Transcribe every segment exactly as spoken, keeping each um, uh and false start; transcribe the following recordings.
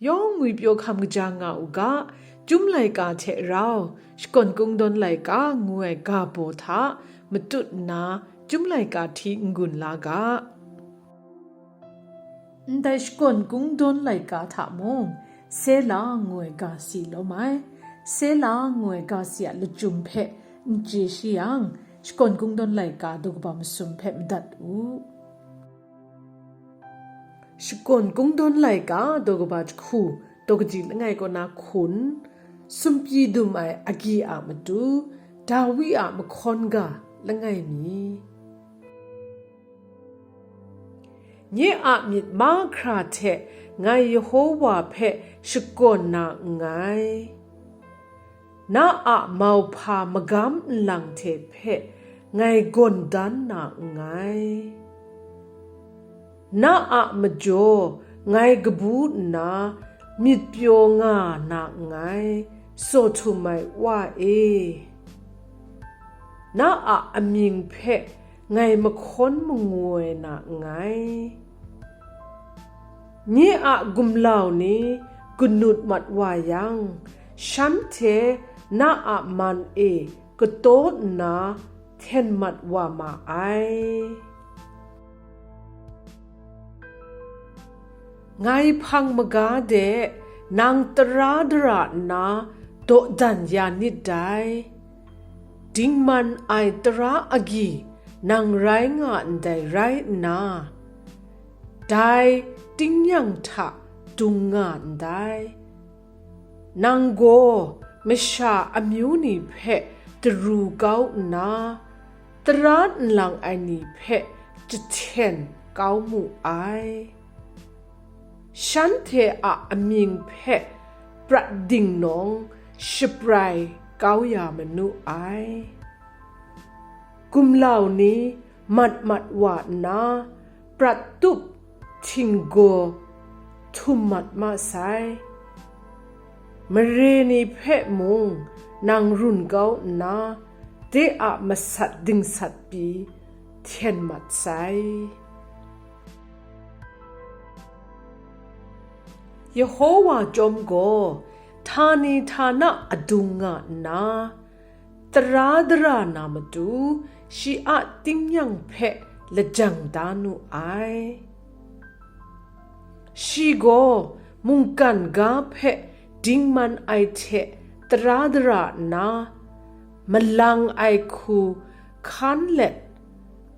Yawng ngwipyaw hkam kaja nga u ga, Chyum laika hte rau, Shakawn Kungdawn laika ngu ai ga baw hta matut nna, Chyum laika hti n-gun la ga. Ndai Shakawn Kungdawn laika hta mung, Sela ngu ai ga si lawm ai. Sela ngu ai ga si a lachyum hpe n chye shi yang, Shakawn Kungdawn laika daw kaba masum hpe madat u. Shakawn Kungdawn laika daw kaba jahku, daw kaji langai kaw na hkun, sumpyi dum ai agyi a matu, Dawi a mahkawn ga langai mi. Nye a myit mahkra hte ngai Yehova hpe shakawn na nngai. Na a mauhpa magam nlang hte hpe ngai gawn dan na nngai. Na a majaw ngai kabu nna myit pyaw nga na nngai, Sawhtum ai Wa e. Na a amying hpe ngai mahkawn mangu ai na nngai. Nye a gumlau ni ganut mat wa yang, shanhte na a man e kataw nna hten mat wa ma ai. Ngai hpang maga de nang tara dara nna dawdan ya nit dai. Dingman ai tara agyi nang rai nga ndai rai nna, dai tingnyang hta dung nga ndai. Nang gaw masha amyu ni hpe daru kau nna, tara nlang ai ni hpe jahten kau mu ai. Shanhte a amying hpe prat dingnawng shaprai kau ya manu ai. Gumlau ni mat mat wa nna, prat tup htinggaw htum mat ma sai. Mare ni hpe mung nang run kau nna, de a masat dingsat pyi hten mat sai. Yehova chyawm gaw htani htana adung nga nna, tara dara na matu shi a tingnyang hpe lajang da nu ai. Shi gaw mungkan ga hpe dingman ai hte tara dara nna, malang ai hku hkan let,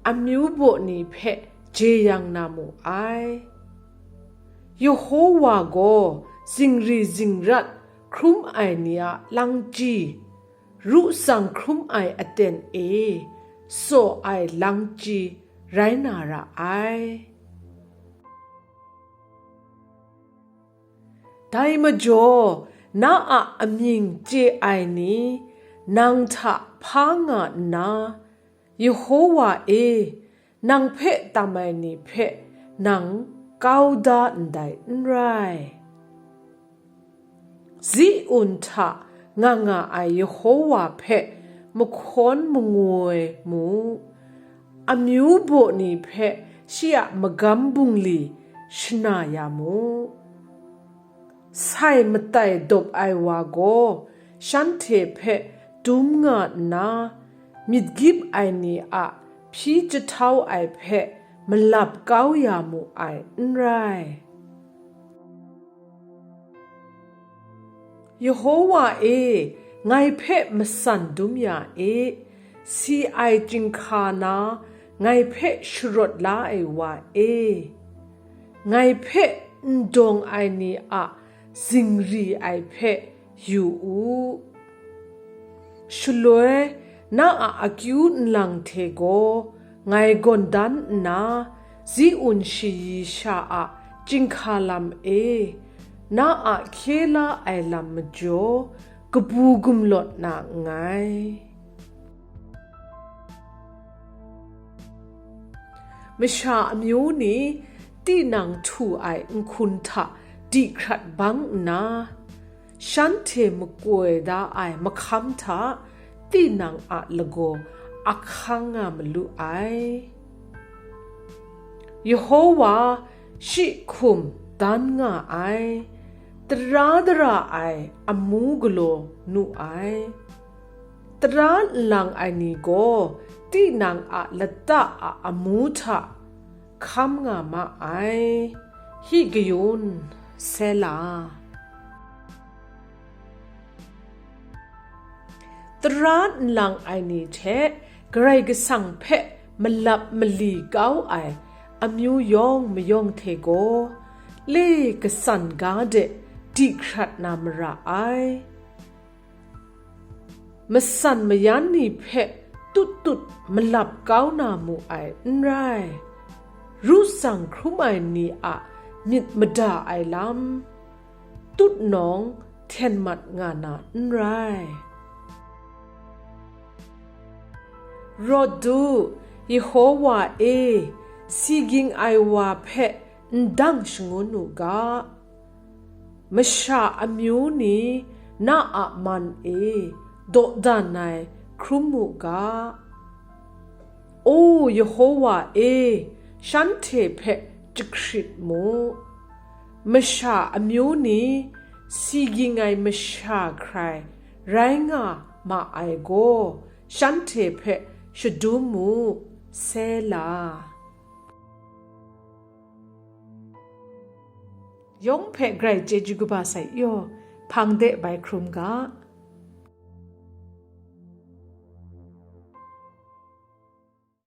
amyu baw ni hpe jeyang na mu ai. Yehova gaw zingri zingrat hkrum ai ni a langchyi, ru tsang hkrum ai aten e tsaw ai langchyi rai na ra ai. Dai majaw, na a amying chye ai ni nang hta hpa nga nna, Yehova e, nang hpe tam ai ni hpe nang kau da ndai n rai. Ziun hta nga nga ai Yehova hpe mahkawn mangu ai mu, amyu baw ni hpe shi a magam bungli shana ya mu. Sai matai dawp ai wa gaw shanhte hpe dum nga nna, myit gyip ai ni a hpyi jahtau ai hpe malap kau ya mu ai n rai. Yehova e, ngai hpe matsan dum ya e, si ai chyinghka na ngai hpe sharawt la ai wa e, ngai hpe n dawng ai ni a zingri ai hpe yu u. Shaloi, na a akyu nlang hte gaw ngai gawn dan nna, Ziun shayi sha a chyinghka lam e, na a hkye la ai lam majaw kabu gumlawt na nngai. Masha amyu ni tinang htu ai nhkun hta di hkrat bang nna, shanhte makoi da ai mahkam hta tinang a lagaw ahkang nga malu ai. Yehova shi hkum dan nga ai, Tara dara ai amu galaw nu ai. Tara nlang ai ni gaw tinang a lata a amu hta hkam nga ma ai. Hi kayun, Sela. Tara nlang ai ni hte Karai Kasang hpe malap mali kau ai amyu yawng mayawng hte gaw, le katsan ga de di hkrat na mara ai. Masan mayan ni hpe tut tut malap kau na mu ai n rai. Ru tsang hkrum ai ni a myit mada ai lam, tut nawng hten mat nga na n rai. Rawt du, Yehowa e, si ging ai wa hpe n dang shangun u ga. Masha amyu ni na a man e dawdan ai hkrum u ga. O Yehowa e, shanhte hpe jahkrit mu. Masha amyu ni si ging ai masha hkrai rai nga ma ai gaw, shanhte hpe shadum mu. Sela. Yawng hpe Karai chyeju kaba sai yaw, hpang de bai hkrum ga.